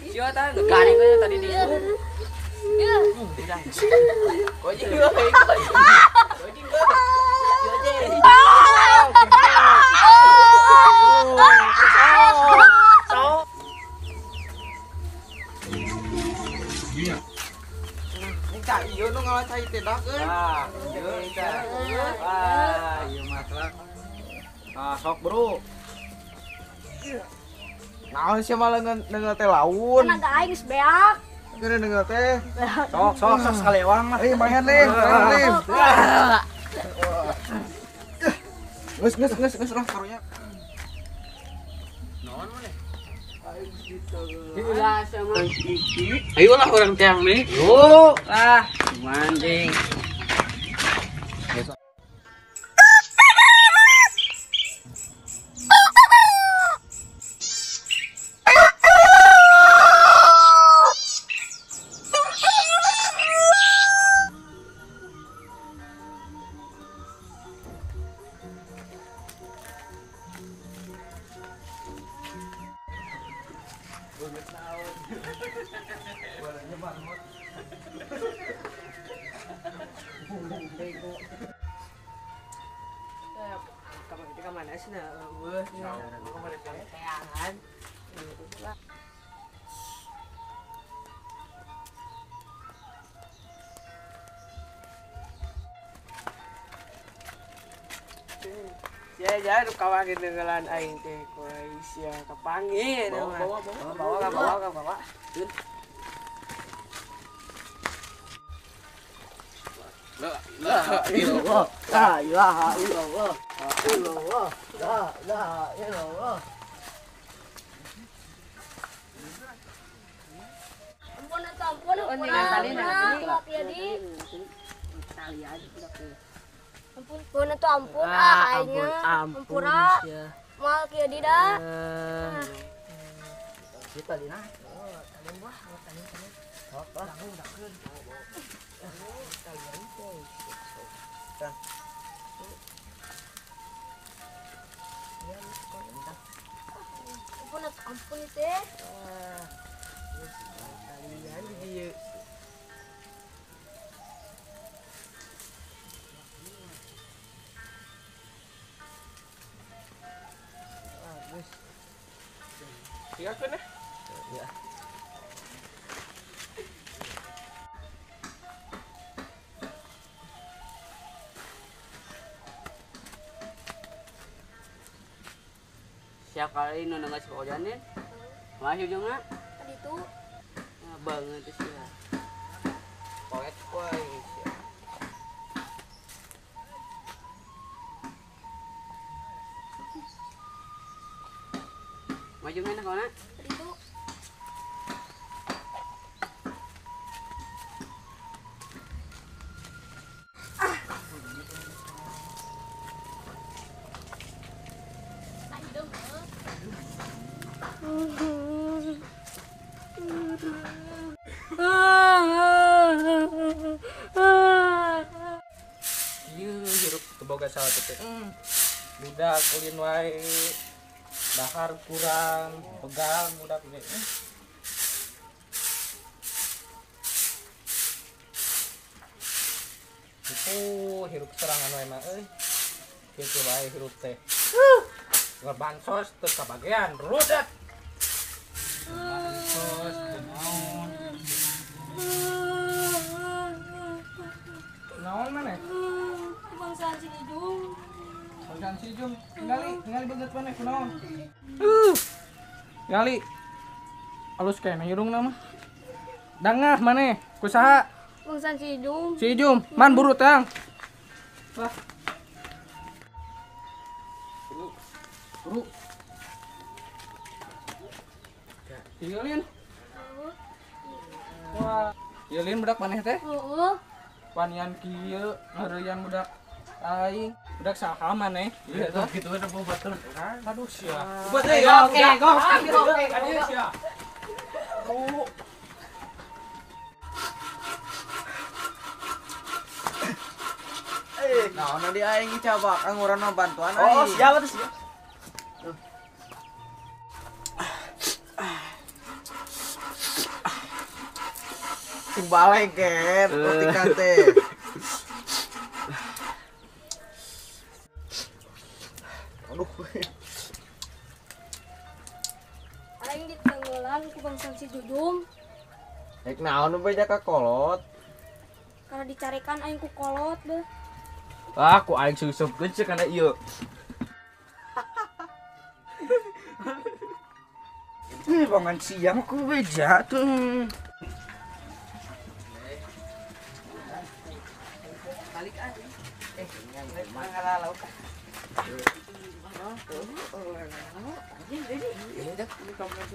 Sia tah garing we tadi di. Kojing euy. Kojing euy. Cak ieu nu ngalah cai teh dak euy. Ah, ieu teh. Wah, ieu mah telak. Ah, sok bro. Naon sia malah nengal teh laun. Tenaga aing geus beak. Geus nengal teh. Sok sok sok sekali ewang mah. Eh, mayan lim, mayan lim. Geus geus geus geus lah karunya. Naon maneh? Ayolah orang tiang nih. Yo, ah, mancing. Ya, ya, kawan ketinggalan aing teh sia kapanggih bawa bawa bawa bawa bawa. La ilaha illallah. La ilaha illallah. Illallah. La ilaha illallah. Ampun ampun ampun. Ampun, pun itu ampun ah, aingnya. Ampura. Mal kieu di da. Kita dina. Oh, tali wah, tali tali. Langsung dakeun. Tali teh. Tan. Ampun ampun teh. Talian di dieu. Iya kan ya? Iya. Siap kali nu nangis kojan nih. Masih juga. Tadi tuh. Banget sih ya. Poet poe. Maju mana kau nak? Itu. Ieu hirup teu boga salah teh. Budak ulin wae. Dahar kurang, pegang budak ge. Itu hirup serangan wae mah euy. Kieu wae hirup teh. Bansos teu kabagean, rudet. Bansos teu naon. Naon maneh? Bangsaan si Ijung. Bangsaan si Ijung, tingali, tingali beungeut maneh kunaon? Tingali. Alus keneh hirungna mah. Dangah maneh, ku saha? Bangsaan si Ijung. Si Ijung, man buru tang. Wah. Buru. Buru. Tinggalin. Wah, tinggalin budak maneh teh? Heeh. Wanian kieu ngareuyaan budak aing. Budak saha maneh? Iya tuh kitu we teh batur. Aduh sia. Buat euy, oke, go. Aduh sia. Oh. Nah, ono di aing coba kang urang bantuan aing. Oh, siap atuh siap. Sing balik ket, petikan teh. Aduh. Aing ditenggelan ku bangsa si Jujung. Rek naon nu beja ka kolot? Karena dicarekan aing ku kolot beuh. Ah, ku aing susupkeun sih kana ieu. Ih, bangun siang ku beja tuh. Balik ah. Mangga lauk.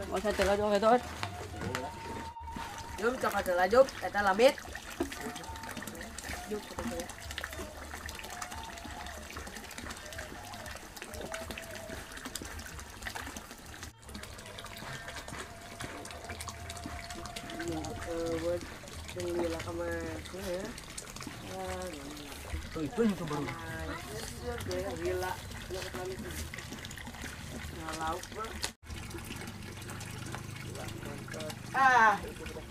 Masa tela jong eta. Jom cok tela jom eta lamit. Jom cok tela. Buat tunggu lah kama ya. Tuh itu yang baru. Gila. Lauk bro. Ah, itu udah.